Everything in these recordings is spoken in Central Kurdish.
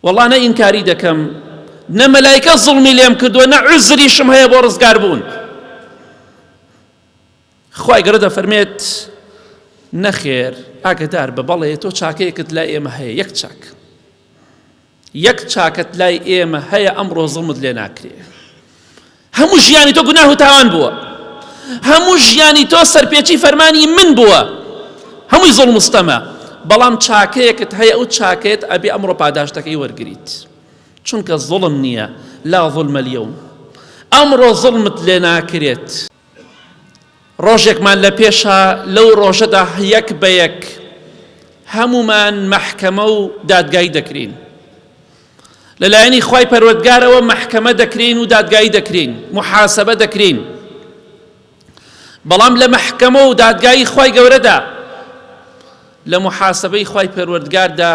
وەڵا نە ئینکاری دەکەم نە مەلایکە زوڵمی لێم کردووە نە عوزریشم هەیە بۆ ڕزگار بوون. خوای گەورە دەفەرمێت نەخێر ئاگەدار بە بەڵێ تۆ چاکەیەکت لای ئێمە هەیە یەک چاک یەک چاکەت لای ئێمە هەیە ئەمڕۆ زڵمت لێ ناکرێ هەموو ژیانی تۆ گوناه و تاوان بووە هەموو ژیانی تۆ سەرپێچی فەرمانی من بووە هەمووی زوڵم و ستەمە بەڵام چاکەیەکت هەیە ئەو چاکەیەت ئەبێ ئەمڕۆ پاداشتەکەی وەرگریت چونکە زوڵم نییە لا ظلم اليوم ئەمڕۆ زوڵمت لێ ناکرێت ڕۆژێکمان لە پێشە لەو ڕۆژەدا یەک بە یەک هەمومان مەحکەمە و دادگایی دەکرین لەلایەنی خوای پەروەردگارەوە مەحکەمە دەکرێین و دادگایی دەکرێین، موحاسەبە دەکرێین. بەڵام لە مەحکەمە و دادگایی خوای گەورەدا، لە موحاسەبەی خوای پەروەردگاردا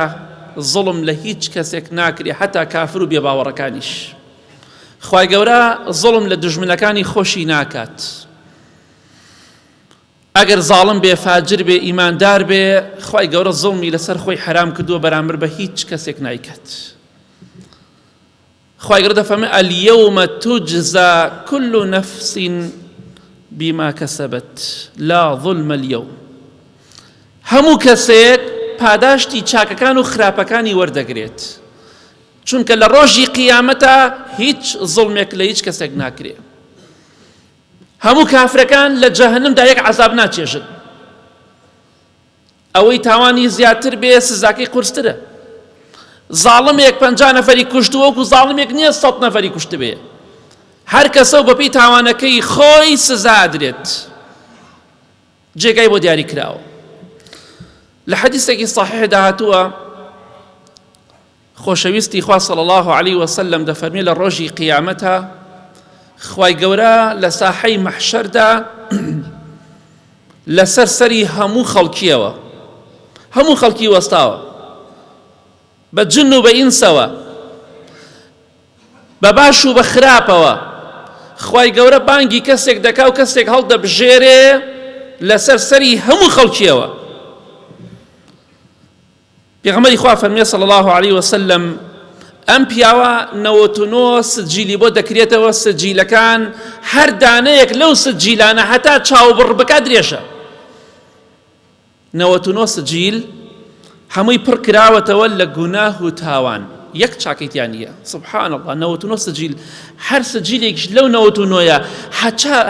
زوڵم لە هیچ کەسێک ناکرێ حەتا کافر و بێباوەڕەکانیش. خوای گەورە زوڵم لە دوژمنەکانی خۆشی ناکات. ئەگەر زاڵم بێ فاجر بێ ئیماندار بێ خوای گەورە زوڵمی لەسەر خۆی حەرام کردووە بەرامبەر بە هیچ کەسێک نایکات خوای گەورە دەفەرمێ اليوم تجزا كل نفس بما كسبت لا ظلم اليوم هەموو کەسێک پاداشتی چاکەکان و خراپەکانی وەردەگرێت چونکە لە ڕۆژی قیامەتا هیچ زوڵمێک لە هیچ کەسێک ناکرێت هەموو کافرەکان لە جەهەنمدا یەک عەزاب ناچێژن ئەوەی تاوانی زیاتر بێ سزاکەی قورسترە زاڵمێک پ نەفەری کوشتووە وەکو زاڵمێک نییە سە نەفەری کوشتبێ هەر کەسە و بەپی تاوانەکەی خۆی سزا درێت جێگای بۆ دیاری کراوە لە حەدیسێکی صحیحدا هاتووە خۆشەویستی خوا صلی اللە علیە وسلم دەفەرمێ لە ڕۆژی قیامەتا خوای گەورە لە ساحەی مەحشەردا لەسەر سەری هەموو خەڵکیەوە هەموو خەڵکی وەستاوە بە جن و بە ئینسەوە بە باش و بە خراپەوە خوای گەورە بانگی کەسێک دەکا و کەسێک هەڵدەبژێرێ لەسەر سەری هەموو خەڵکیەوە پێغەمبەری خوا فەرمووی صلی اللە علیه وسلم ئەم پیاوە 99 سجیلی بۆ دەکرێتەوە سجیلەکان هەر دانەیەک لەو سجیلانە هەتا چاوبڕ بکات درێژە 99 سجیل هەمووی پڕ کراوەتەوە لە گوناه و تاوان یەک چاکەی تیا نییە سبحان الله 99 سجیل هەر سجیلێکیش لەو 99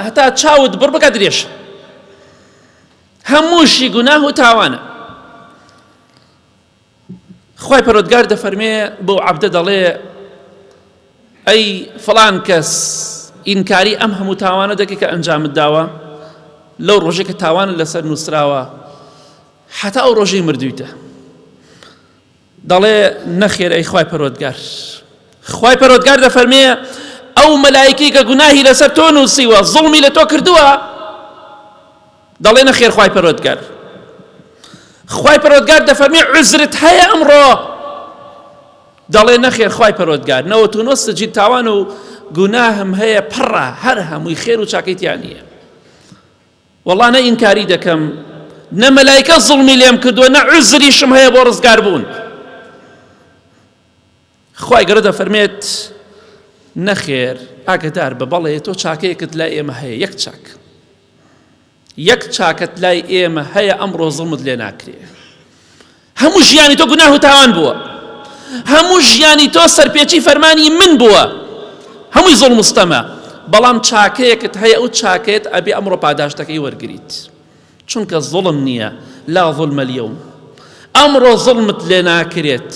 هەتا چاوت بڕ بکات درێژە هەمووشی گوناه و تاوانە خوای پەروەردگار دەفەرمێ بەو عەبدە دەڵێ ئەی فڵان کەس ئینکاری ئەم هەموو تاوانە دەکەی کە ئەنجامت داوە لەو ڕۆژێک کە تاوانت لەسەر نووسراوە حتا ئەو ڕۆژەی مردوویتە دەڵێ نەخێر ئەی خوای پەروەردگار خوای پەروەردگار دەفەرمێ ئەو مەلایکەی کە گوناهی لەسەر تۆ نووسیوە زوڵمی لە تۆ کردووە دەڵێ نەخێر خوای پەروەردگار خوای پەروەردگار دەفەرمێ عوزرت هەیە ئەمڕۆ دەڵێ نەخێر خوای پەروەردگار 99 سجیل تاوان و گوناهم هەیە پڕە هەر هەمووی خێر و چاکەی تیا نییە وەڵا نە ئینکاری دەکەم نە مەلایکە زوڵمی لێم کردووە نە عوزریشم هەیە بۆ ڕزگار بوون خوای گەورە دەفەرمێت نەخێر ئاگەدار بە بەڵێ تۆ چاکەیەکت لای ئێمە هەیە یەک چاک یەک چاکەت لای ئێمە هەیە ئەمڕۆ زڵمت لێ ناکرێ هەموو ژیانی تۆ گوناه و تاوان بووە هەموو ژیانی تۆ سەرپێچی فەرمانی من بووە هەمووی زوڵم و ستەمە بەڵام چاکەیەکت هەیە ئەو چاکەیەت ئەبێ ئەمڕۆ پاداشتەکەی وەرگریت چونکە زوڵم نییە لا ظلم اليوم ئەمڕۆ زوڵمت لێ ناکرێت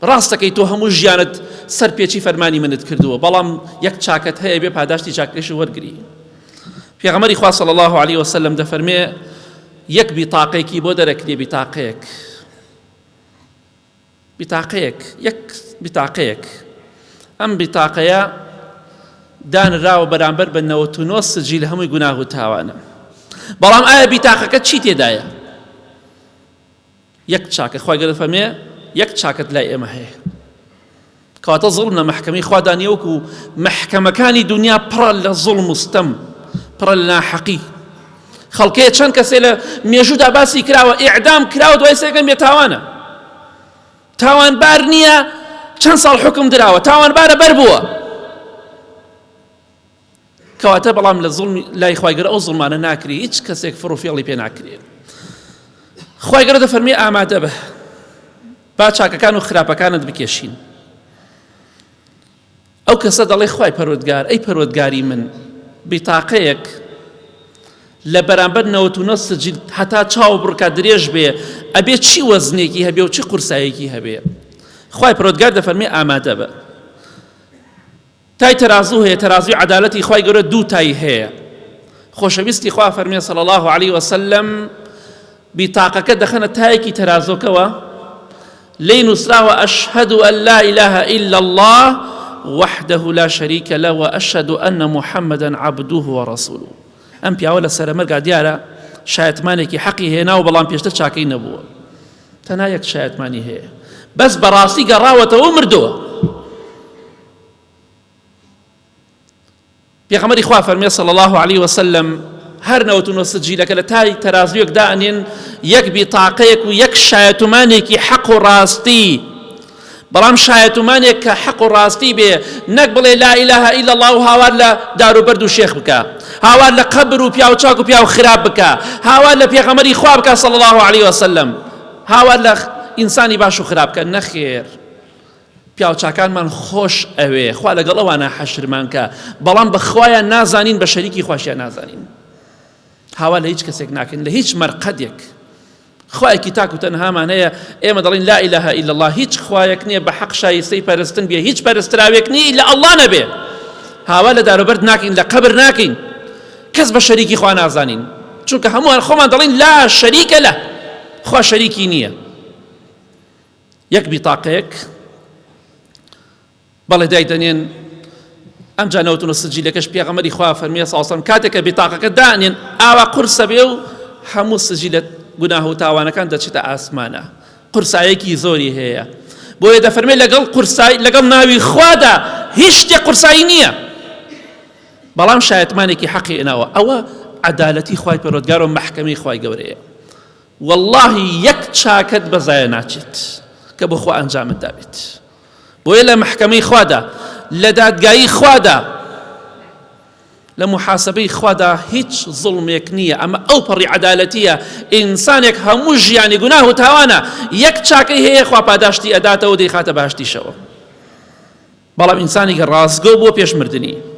ڕاستەکەی تۆ هەموو ژیانت سەرپێچی فەرمانی منت کردووە بەڵام یەک چاکەت هەیە بێ پاداشتی چاکەکەشی وەرگری پێغەمبەری خوا صلی الله علیه وسلم دەفەرمێ یەک بیتاقێکی بۆ دەرەکرێ بیتاقەیەک بیتاقەیەک یەک بیتاقەیەک ئەم بیتاقەیە دانراوە بەرامبەر بە 99 سجیل هەمووی گوناه و تاوانە بەڵام ئایا بیتاقەکە چی تێدایە یەک چاکە خوای گەورە دەفەرمێ یەک چاکەت لای ئێمە هەیە کەواتە زوڵم لە مەحکەمەی خوادا نییە وەکو مەحکەمەکانی دنیا پڕە لە زوڵم و ستەم پڕە لە ناحەقی خەڵکەیە چەند کەسێ لە مێژوودا باسی کراوە ئیعدام کراوە دوای سێگەم بێتاوانە. تاوانبار نییە چەند ساڵ حکم دراوە تاوانبارە بەر بووە کەواتە بەڵام لە زوڵمی لای خوای گەورە ئەو زوڵمانە ناکرێ هیچ کەسێک فڕ و فێڵی پێ ناکرێ خوای گەورە دەفەرمی ئامادە بە با چاکەکان و خراپەکانت بکێشین ئەو کەسە دەڵێ خوای پەروەردگار ئەی پەروەردگاری من بیتاقەیەک لە بەرامبەر 99 سجیل هەتا چاو بڕکە درێژ بێ ئەبێ چی وەزنێکی هەبێ و چی قورسایەکی هەبێ خوای پەروەردگار دەفەرمی ئامادە بە تای تەرازوو هەیە تەرازوی عەدالەتی خوای گەورە دوو تای هەیە خۆشەویستی خوا فەرمێ صلی الله علیه وسلم بیتاقەکە دەخەنە تایەکی تەرازۆکەوە لێی نووسراوە ئەشهد أن لا إله إلا الله وحده لا شريك له وأشهد أن محمدا عبده ورسوله ئەم پیاوە لە سەرەمەرگا دیارە شایەتمانێکی حەقی هێنا و بەڵام پێشتر چاکەی نەبووە تەنها یەک شایەتمانی هەیە بەس بەڕاستی گەڕاوەتەوە مردووە پێغەمبەری خوا فەرمێ صلی الله علیه وسلم هەر 99 سجیلەکە لە تای تەرازوویەک دانێن یەک بیتاقەیەک و یەک شایەتومانێکی حەق و ڕاستی بەڵام شایەتومانێک کە حەق و ڕاستی بێ نەک بڵێ لا إله إلا الله و هاوار لە داروبەرد و شێخ بکە هاوار لە قەبر و پیاو چاک و پیاو خراپ بکە هاوار لە پێغەمبەری خوا بکە صلی الله علیه وسلم هاوار لە ئینسانی باش و خراپ بکە نەخێر پیاوچاکانمان خۆش ئەوێ خوا لەگەڵ ئەوانە حەشرمان کە بەڵام بە خوایان نازانین بە شەریکی خواشیان نازانین هاوا لە هیچ کەسێک ناکەین لە هیچ مەرقەدێک خوایەکی تاک و تەنهامان هەیە ئێمە دەڵین لا إله إلا الله هیچ خوایەک نییە بە حەق شایستەی پەرستن بێ هیچ پەرستراوێک نییە لە ئەڵڵا نەبێ هاوا لە داروبەرد ناکەین لە قەبر ناکەین کەس بە شەریکی خوا نازانین چونکە هەمووان خۆمان دەڵین لا شەریکە لە خوا شەریکی نییە یەک بیتاقەیەک بەڵێ دایدەنێن ئەمجا نەوتون سجیلەکەش پێغەمبەری خوا فەرمیە ساوسەم کاتێک کە بیتاقەکە دانێن ئاوا قورسە بێ و هەموو سجیلە گوناه و تاوانەکان دەچێتە ئاسمانە قورسایەکی زۆری هەیە بۆیە دەفەرمێ لەگەڵ قورسایی لەگەڵ ناوی خوادا هیچ شتێک قورسایی نییە بەڵام شایەتمانێکی حەقی ئێناوە ئەوە عەدالەتی خوای پەروەردگار و مەحکەمەی خوای گەورەیە وەڵاهی یەک چاکەت بە زایە ناچێت کە بۆ خوا ئەنجامت دابێت بۆیە لە مەحکەمەی خوادا لە دادگایی خوادا لە محاسبەی خوادا هیچ زوڵمێک نییە ئەمە ئەو پەڕی عەدالەتیە ئینسانێک هەموو ژیانی گوناه و تاوانە یەک چاکەی هەیە خوا پاداشتی ئەداتەوە دەیخاتە باشتیشەوە بەڵام ئینسانێکی ڕاستگۆ بووە پێش مردنی.